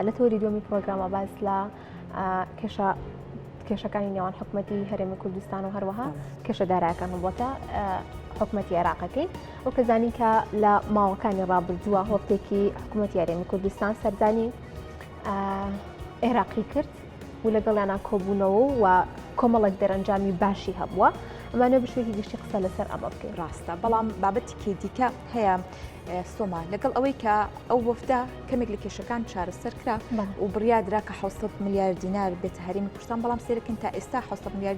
لە تۆری دووەمی پرۆگرامە باس لە کێشە کێشەکانی نێوان حکوومەتی هەرێمی کوردستان و هەروەها کێشە دارایەکان بۆتە حکوومەتی عێراقەکەی و کە زانی کە لە ماوەکانی ڕابردووە وەختێکی حکوومەتی هەرێمی کوردستان سەردانی عێراقی کرد و لەگەڵیانە کۆبوونەوە و کۆمەڵێک دەرەنجامی باشی هەبووە ئەمانە بشێکی گشتی قسە لەسەر ئەمە بکەین. ڕاستە بەڵام بابەتێکی دیکە هەیە سۆما لەگەڵ ئەوەی کە ئەو وەفدە کەمێک لە کێشەکان چارەسەر کرا و بڕیاردرا کە 600 ملیار دینار بێتە هەرێمی کوردستان بەڵام سێرەکەن تا ئێستا 600 ملیار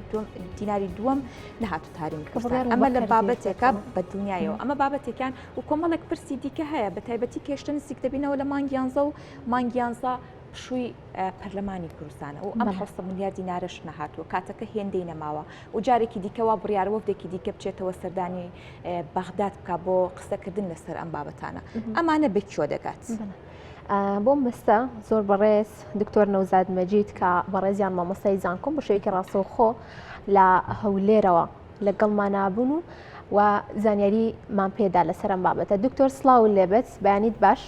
دیناری دووەم نەهاتو هەرێمی کوردستان ئەمە لە بابەتێکە بە دنیایەوە ئەمە بابەتێکیان و کۆمەڵێک پرسی دیکە هەیە بە تایبەتی کێشتە نزیک دەبینەوە لە مانگیانزە و مانگیانزە پشووی پەرلەمانی کوردستانە و ئەم 600 ملیار دینارش نەهاتووە کاتەکە هێندەی نەماوە و جارێکی دیکەوە بڕیارە وەفدێکی دیکە بچێتەوە سەردانی بەغداد بکە بۆ قسەکردن لەسەر ئەم بابەتانە ئەمانە بە کوێ دەگات؟ بۆم بەستە زۆر بەڕێز دکتۆر نەوزاد مەجید کە بەڕێزیان مامۆستای زانکۆم بە شێوەیەکی ڕاستەوخۆ لە هەولێرەوە لەگەڵمانا بوون و و زانیاری مان پێدا لەسەر ئەم بابەتە دکتۆر سڵاو لێبێت بەیانیت باش.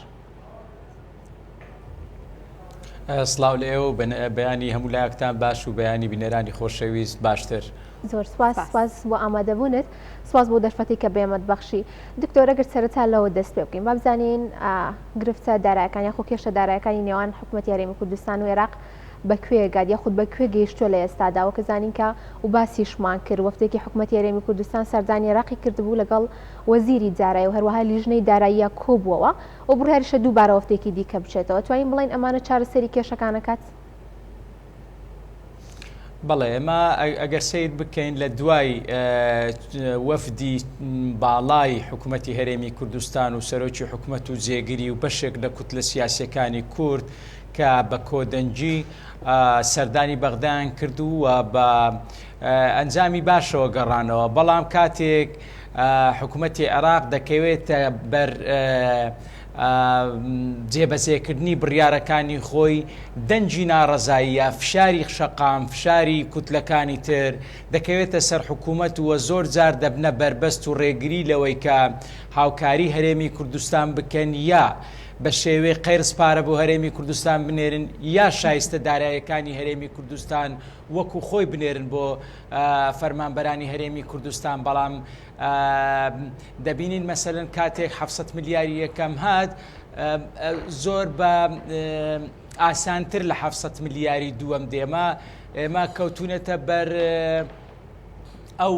سڵاو لە ئێوە و بەیانی هەموو لایەکتان باش و بەیانی بینەرانی خۆشەویست باشتر. زۆر سپاس سپاس بۆ ئامادەبوونت سپاس بۆ دەرفەتی کە بێمەت بەخشی دکتۆر ئەگەر سەرەتا لەوە دەست پێ بکەین با بزانین گرفتە دارایەکان یاخۆ کێشە دارایەکانی نێوان حکوومەتی هەرێمی کوردستان و عێراق بە کوێ گات یاخود بە کوێ گەیشتووە لە ئێستادا وەکە زانین کە و باسیشمان کرد وەفدێکی حکوومەتی هەرێمی کوردستان سەردانی عێراقی کردبوو لەگەڵ وەزیری دارایی و هەروەها لیژنەی داراییە کۆبووەوە و بڕیاریشە دووبارە وەفدێکی دیکە بچێتەوە توانین بڵێین ئەمانە چارەسەری کێشەکان ئەکات؟ بەڵێ ئێمە ئەگەر سیر بکەین لە دوای وەفدی باڵای حکوومەتی هەرێمی کوردستان و سەرۆکی حکوومەت و جێگری و بەشێک لە کوتلە سیاسەکانی کورد کە بە کۆدەنگی سەردانی بەغدایان کردو و بە ئەنجامی باشەوە گەڕانەوە بەڵام کاتێک حکوومەتی عێراق دەکەوێتە بەر جێبەجێکردنی بڕیارەکانی خۆی، دەنگی ناڕەزایی یا فشاری شەقام، فشاری کوتلەکانی تر دەکەوێتە سەر حکوومەت و زۆر جار دەبنە بەربەست و ڕێگری لەوەی کە هاوکاری هەرێمی کوردستان بکەن یا بە شێوەی قەرز پارە بۆ هەرێمی کوردستان بنێرن یا شایستە دارایەکانی هەرێمی کوردستان وەکو خۆی بنێرن بۆ فەرمانبەرانی هەرێمی کوردستان بەڵام دەبینین مەسەلەن کاتێک 700 ملیاری یەکەم هات زۆر بە ئاسانتر لە 700 ملیاری دووەم دێمە ئێمە کەوتونەتە بەر ئەو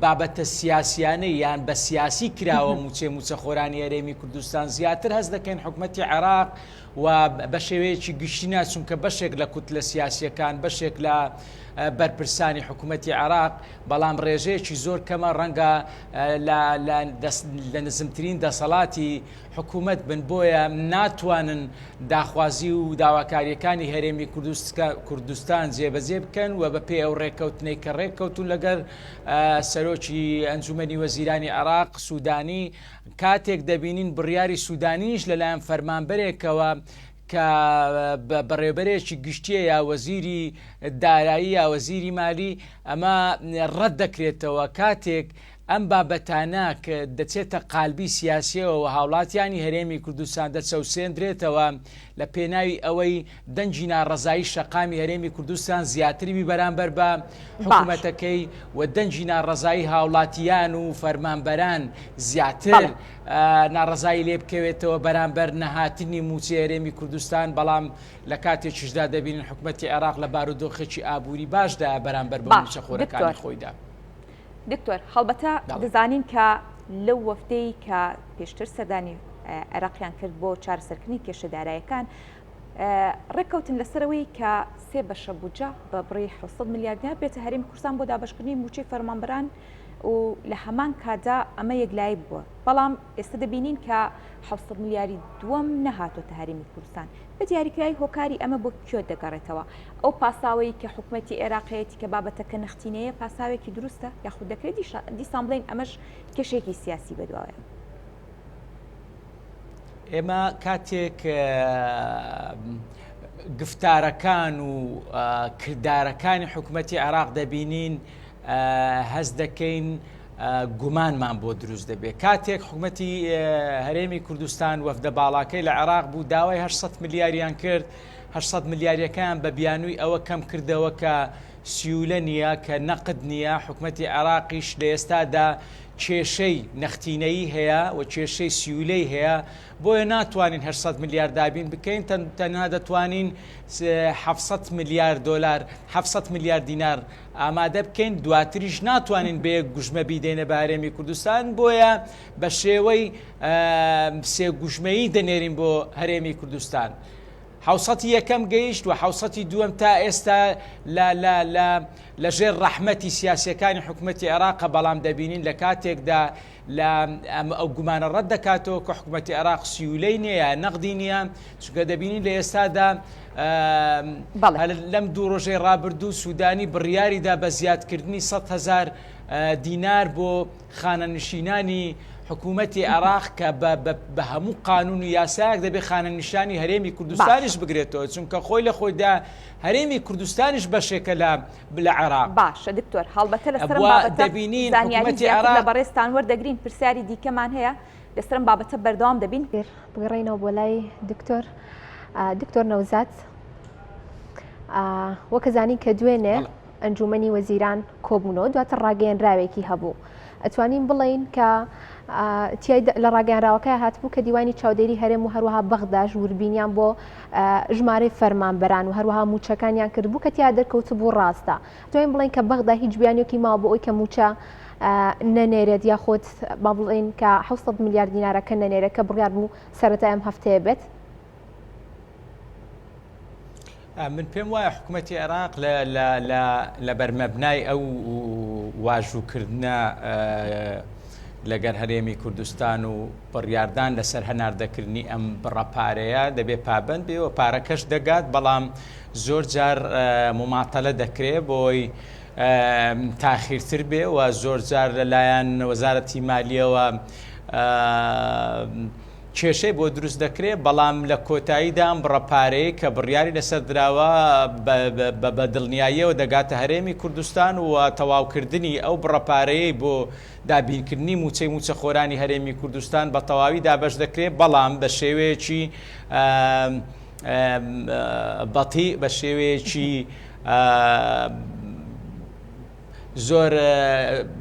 بابەتە سیاسیانەی یان بە سیاسی کراوە موچێ موچەخۆرانی هەرێمی کوردستان زیاتر هەست دەکەین حکوومەتتی عێراق و بە شێوەیەکی گشتی نا چونکە بەشێک لە کوتلە سیاسیەکان بەشێک لە بەرپرسانی حکوومەتی عێراق بەڵام ڕێژەیەکی زۆر کەمە ڕەنگە لە نزمترین دەسەڵاتی حکوومەت بن بۆیە ناتوانن داخوازی و داواکاریەکانی هەرێمی کوردستان جێبەجێ بکەن و بە پێ ئەو ڕێککەوتنەی کە ڕێککەوتون لەگەر سەرۆکی ئەنجومەنی وەزیرانی عێراق سوودانی کاتێک دەبینین بڕیاری سوودانیش لەلایەن فەرمانبەرێکەوە کە بەڕێوبەرێکی گشتیە یا وەزیری دارایی یا وەزیری مالی ئەمە ڕەت دەکرێتەوە کاتێک ئەم بابەتانە کە دەچێتە قالبی سیاسیەوە و هاوڵاتیانی هەرێمی کوردستان دەچەوسێندرێتەوە لە پێناوی ئەوەی دەنگی ناڕەزایی شەقامی هەرێمی کوردستان زیاتر بی بەرامبەر بە حکوومەتەکەی و دەنگی ناڕەزایی هاوڵاتیان و فەرمانبەران زیاتر ناڕەزایی لێ بکەوێتەوە بەرامبەر نەهاتنی مووچەی هەرێمی کوردستان، بەڵام لە کاتێکیشدا دەبینین حکومەتی عێراق لە بارودۆخێکی ئابووری باشدایە بەرامبەر بە مووچەخۆرەکانی خۆیدا. دکتۆر هەڵبەتە دەزانین کە لەو وەفدەی کە پێشتر سەردانی عێراقیان کرد بۆ چارەسەرکردنی کێشە دارایەکان ڕێککەوتن لەسەرەوەی کە سێ بەشە بودجە بە بڕی 700 ملیار دینار بێتە هەرێمی کوردستان بۆ دابەشکردنی مووچەی فەرمانبەران و لە هەمان کاتدا ئەمە یەکلایی بووە بەڵام ئێستا دەبینین کە 700 ملیاری دووەم نەهاتۆتە هەرێمی کوردستان بە دیاریکراوی هۆکاری ئەمە بۆ کوێ دەگەڕێتەوە ئەو پاساوەی کە حکومەتی عێراقەیەتی کە بابەتەکە نەختینەیە پاساوێکی دروستە یاخود دەکرێت دیسان بڵێین ئەمەش کێشەیەکی سیاسی بەدواوەیە؟ ئێمە کاتێک گفتارەکان و کردارەکانی حکوومەتی عێراق دەبینین هەست دەکەین. گومانمان بۆ دروست دەبێت. کاتێک حکومەتی هەرێمی کوردستان وەفدە باڵاکەی لە عێراق بوو داوای 800 ملیاریان کرد، 800 ملیاریەکەیان بە بیانووی ئەوە کەم کردەوە کە سیولە نییە، کە نەقد نییە، حکومەتی عێراقیش لە ئێستادا کێشەی نەختینەیی هەیە و کێشەی سیولەی هەیە، بۆیە ناتوانین 800 ملیار دابین بکەین، تەنها دەتوانین 700 ملیار دۆلار 700 ملیار دینار ئامادە بکەین، دواتریش ناتوانین بە یەک گوژمە بیدەینە بە هەرێمی کوردستان، بۆیە بە شێوەی سێ گوژمەیی دەنێرین بۆ هەرێمی کوردستان. حوسەتی یەکەم گەیشت و حوسەتی دووەم تا ئێستا لە لە لە لە ژێر ڕەحمەتی سیاسیەکانی حکوومەتی عێراقە، بەڵام دەبینین لە کاتێکدا لە ئەم ئەو گومانە ڕەت دەکاتەوە کە حکوومەتی عێراق سیولەی نییە یا نەقدی نییە، چونکە دەبینین لە ئێستادا لەم دوو ڕۆژەی ڕابردوو سوودانی بڕیاریدا بە زیادکردنی 100 هەزار دینار بۆ خانەنشینانی حکوومەتی عێراق کە بە هەموو قانون و یاسایەک دەبێت خانەنشانی هەرێمی کوردستانیش بگرێتەوە چونکە خۆی لە خۆیدا هەرێمی کوردستانیش بەشێکە لە لە عێراق. باشە دکتۆر هەڵبەتە لەسەر ئەم بابەتە دەبینین زانیاری زیاتر لە بەڕێزتان وەردەگرین پرسیاری دیکەمان هەیە لەسەر ئەم بابەتە بەردەوام دەبین. بگەڕێینەوە بۆ لای دکتۆر دکتۆر نەوزاد وەکە زانین کە دوێنێ ئەنجومەنی وەزیران کۆبوونەوە دواتر ڕاگەیەنراوێکی هەبوو ئەتوانین بڵێین کە لە ڕاگەیانراوەکە هاتبوو کە دیوانی چاودێری هەرێم و هەروەها بەغداش وربینیان بۆ ژمارەی فەرمانبەران و هەروەها موچەکانیان کردبوو کە تیا دەرکەوتبوو ڕاستە توانین بڵێن کە بەغدا هیچ بیانێکی ماوە بۆ ئەوی کە موچە نەنێرێت یاخود با بڵێین کە 600 میلیارد دینارەکە نەنێرێت کە بڕیار بوو سەرەتای ئەم هەفتەیە بێت. من پێم وایە حکوومەتی عێراق لە بەرمەبنای ئەو واژووکردنە لەگەر هەرێمی کوردستان و بڕیاردان لەسەر هەناردەکردنی ئەم بڕە پارەیە دەبێ پابند بێ و پارەکەش دەگات بەڵام زۆر جار مماتەلە دەکرێ بۆی تاخیرتر بێ و زۆر جار لەلایەن وەزارەتی مالیەوە کێشەی بۆ دروست دەکرێت، بەڵام لە کۆتاییدا ئەم بڕە پارەیەی کە بڕیاری لەسەر دراوە بە دڵنیاییەوە دەگاتە هەرێمی کوردستان و تەواوکردنی ئەو بڕە پارەیەی بۆ دابینکردنی مووچەی مووچەخۆرانی هەرێمی کوردستان بە تەواوی دابەش دەکرێت، بەڵام بە شێوەیەکی بەتی بە شێوەیەکی زۆر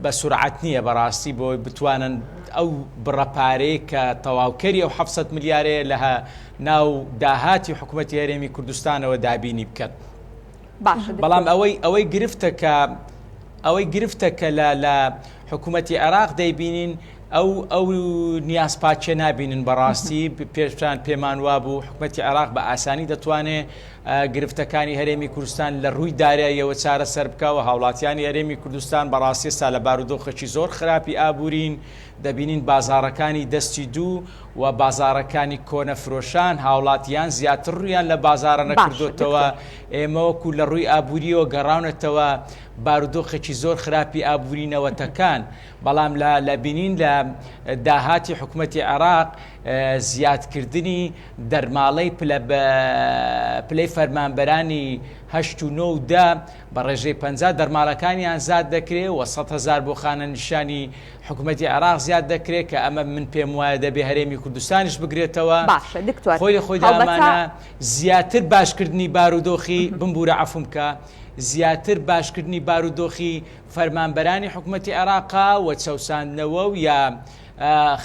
بە سورعەت نییە بەڕاستی بۆی بتوانن ئەو بڕە پارەی کە تەواوکەری ئەو 700 ملیارەیە لە ناو داهاتی حکوومەتی هەرێمی کوردستانەوە دابینی بکەن بەڵام ئەوەی ئەوەی گرفتە کە ئەوەی گرفتە کە لە لە حکوومەتی عێراق دەیبینین ئەو ئەو نیازپاکیە نابینن بەڕاستی پێشان پێمان وابوو حکوومەتی عێراق بە ئاسانی دەتوانێت گرفتەکانی هەرێمی کوردستان لە ڕووی داراییەوە چارەسەر بکا و هاوڵاتیانی هەرێمی کوردستان بەڕاستی ئێستا لە بارودۆخێکی زۆر خراپی ئابوورین، دەبینین بازاڕەکانی دەستی دوو و بازاڕەکانی کۆنە فرۆشان هاوڵاتیان زیاتر ڕوویان لە بازاڕە نەکردۆتەوە، ئێمە وەکو لە ڕووی ئابووریەوە گەڕاونەتەوە بارودۆخێکی زۆر خراپی ئابووری نەوەتەکان، بەڵام لە لە بینین لە داهاتی حکومەتی عێراق زیادکردنی دەرماڵەی پلە پلەی فەرمانبەرانی هەشت و نۆ و دە بە ڕێژەی 50 دەرماڵەکانیان زیاد دەکرێ و 100 هەزار بۆ خانەنشانی حکوومەتی عێراق زیاد دەکرێت کە ئەمە من پێم وایە دەبێ هەرێمی کوردستانیش بگرێتەوە باشە دکتۆر خۆی لە خۆیدا ئەمانە زیاتر باشکردنی بارودۆخی بمبوورە عەفوم بکە زیاتر باشکردنی بارودۆخی فەرمانبەرانی حکوومەتی عێراقا و چەوساندنەوە و یا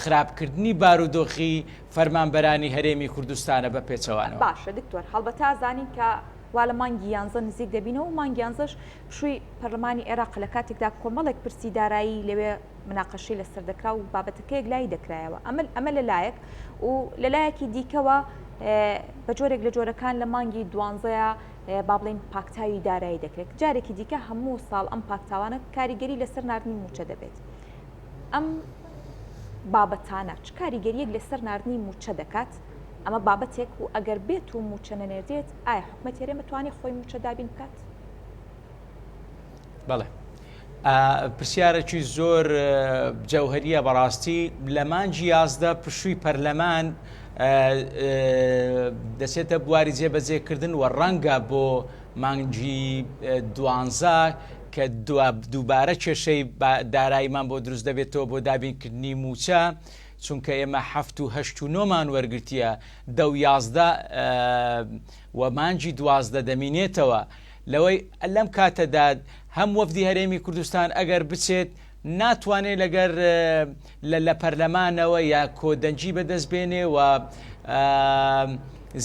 خراپکردنی بارودۆخی فەرمانبەرانی هەرێمی کوردستانە بە پێچەوانەوە. باشە دکتۆر هەڵبەتە ئەزانین کە وا لە مانگی یانزە نزیک دەبینەوە و مانگی یانزەش پشووی پەرلەمانی عێراق لە کاتێکدا کۆمەڵێک پرسی دارایی لەوێ مناقەشەی لەسەر دەکرا و بابەتەکە یەکلایی دەکرایەوە ئەمە ئەمە لە لایەک و لە لایەکی دیکەوە بە جۆرێک لە جۆرەکان لە مانگی دوانزەیە با بڵین پاکتاوی دارایی دەکرێت جارێکی دیکە هەموو ساڵ ئەم پاکتاوانە کاریگەری لەسەر ناردنی موچە دەبێت ئەم بابەتانە چ کاریگەرییەک لەسەر ناردنی مووچە دەکات؟ ئەمە بابەتێک و ئەگەر بێت و مووچە نەنێردرێت ئایا حکومەتی هەرێم ئەتوانێت خۆی مووچە دابین بکات؟ بەڵێ پرسیارێکی زۆر جەوهریە بەڕاستی لە مانگی 11 پشووی پەرلەمان دەچێتە بواری جێبەجێکردن و ڕەنگە بۆ مانگی دوانزە. کە دووبارە کێشەی داراییمان بۆ دروست دەبێتەوە بۆ دابینکردنی مووچە، چونکە ئێمە حەفت و هەشت و نۆمان وەرگرتیە، دە و 11 و مانگی 12 دەمینێتەوە. لەوەی لەم کاتەدا هەم وەفدی هەرێمی کوردستان ئەگەر بچێت ناتوانێت لەگەر لە پەرلەمانەوە یا کۆدەنگی بەدەست بێنێ و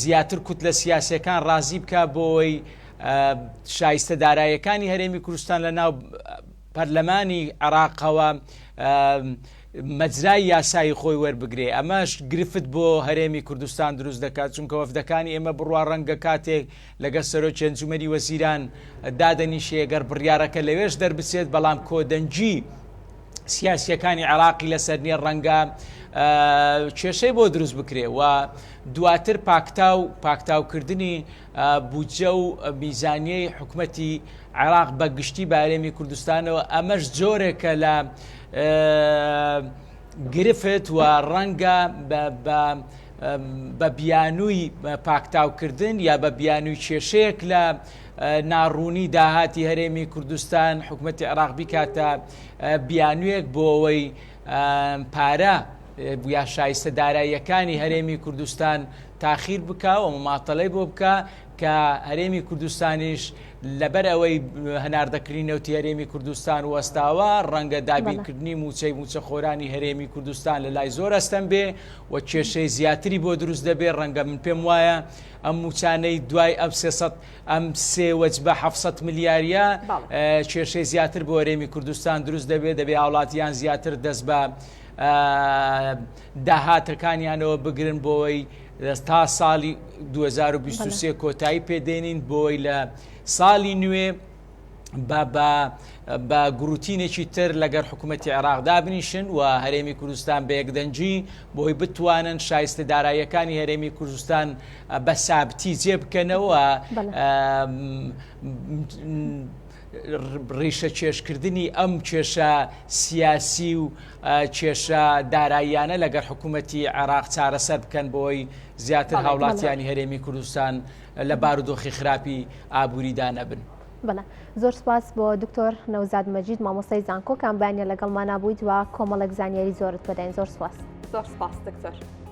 زیاتر کوتلە سیاسەکان ڕازی بکە بۆی شایستە دارایەکانی هەرێمی کوردستان لە ناو پەرلەمانی عێراقەوە مەجرای یاسایی خۆی وەربگرێ ئەمەش گرفت بۆ هەرێمی کوردستان دروست دەکات چونکە وەفدەکانی ئێمە بڕوا ڕەنگە کاتێک لەگەڵ سەرۆکی ئەنجومەنی وەزیران دادەنیشێ گەر بڕیارەکە لەوێش دەربچێت بەڵام کۆدەنگی سیاسیەکانی عێراقی لەسەر نییە ڕەنگە کێشەی بۆ دروست بکرێ و دواتر پاکتاو پاکتاوکردنی بودجە و میزانیەی حکومەتی عێراق بە گشتی بە هەرێمی کوردستانەوە ئەمەش جۆرێکە لە گرفت و ڕەنگە بە بە بیانووی پاکتاوکردن یا بە بیانووی کێشەیەک لە ناڕوونی داهاتی هەرێمی کوردستان حکوومەتی عێراق بیکاتە بیانوویەک بۆ ئەوەی پارە یا شایستە داراییەکانی هەرێمی کوردستان تاخیر بکا و مماتەلەی بۆ بکا کە هەرێمی کوردستانیش لەبەر ئەوەی هەناردەکردنی نەوتی هەرێمی کوردستان وەستاوە ڕەنگە دابینکردنی مووچەی مووچەخۆرانی هەرێمی کوردستان لە لای زۆر ئەستەم بێ و کێشەی زیاتری بۆ دروست دەبێ ڕەنگە من پێم وایە ئەم مووچانەی دوای ئەم 300 ئەم سێ وەجبە 700 ملیاریە کێشەی زیاتر بۆ هەرێمی کوردستان دروست دەبێت دەبێ هاوڵاتیان زیاتر دەست بە داهاتەکانیانەوە بگرن بۆی تا ساڵی 2023 کۆتایی پێدێنین بۆی لە ساڵی نوێ بە گروتینێکی تر لەگەر حکوومەتتی عێراق دابنیشن و هەرێمی کوردستان بە یەکدەنگی بۆی بتوانن شایستە داراییەکانی هەرێمی کوردستان بە سابتی جێ بکەنەوە. ڕیشە کێشکردنی ئەم کێشە سیاسی و کێشە داراییانە لەگەر حکوومەتی عێراق چارەسەر بکەن بۆی زیاتر هاوڵاتیانی هەرێمی کوردستان لە بارودۆخی خراپی ئابووریدا نەبن. بەڵێ زۆر سپاس بۆ دکتۆر نەوزاد مەجید مامۆستای زانکۆ کامبانیە لەگەڵمانا بوویت و کۆمەڵێک زانیاری زۆرت پێداین زۆر سپاس. زۆر سپاس دکتۆر.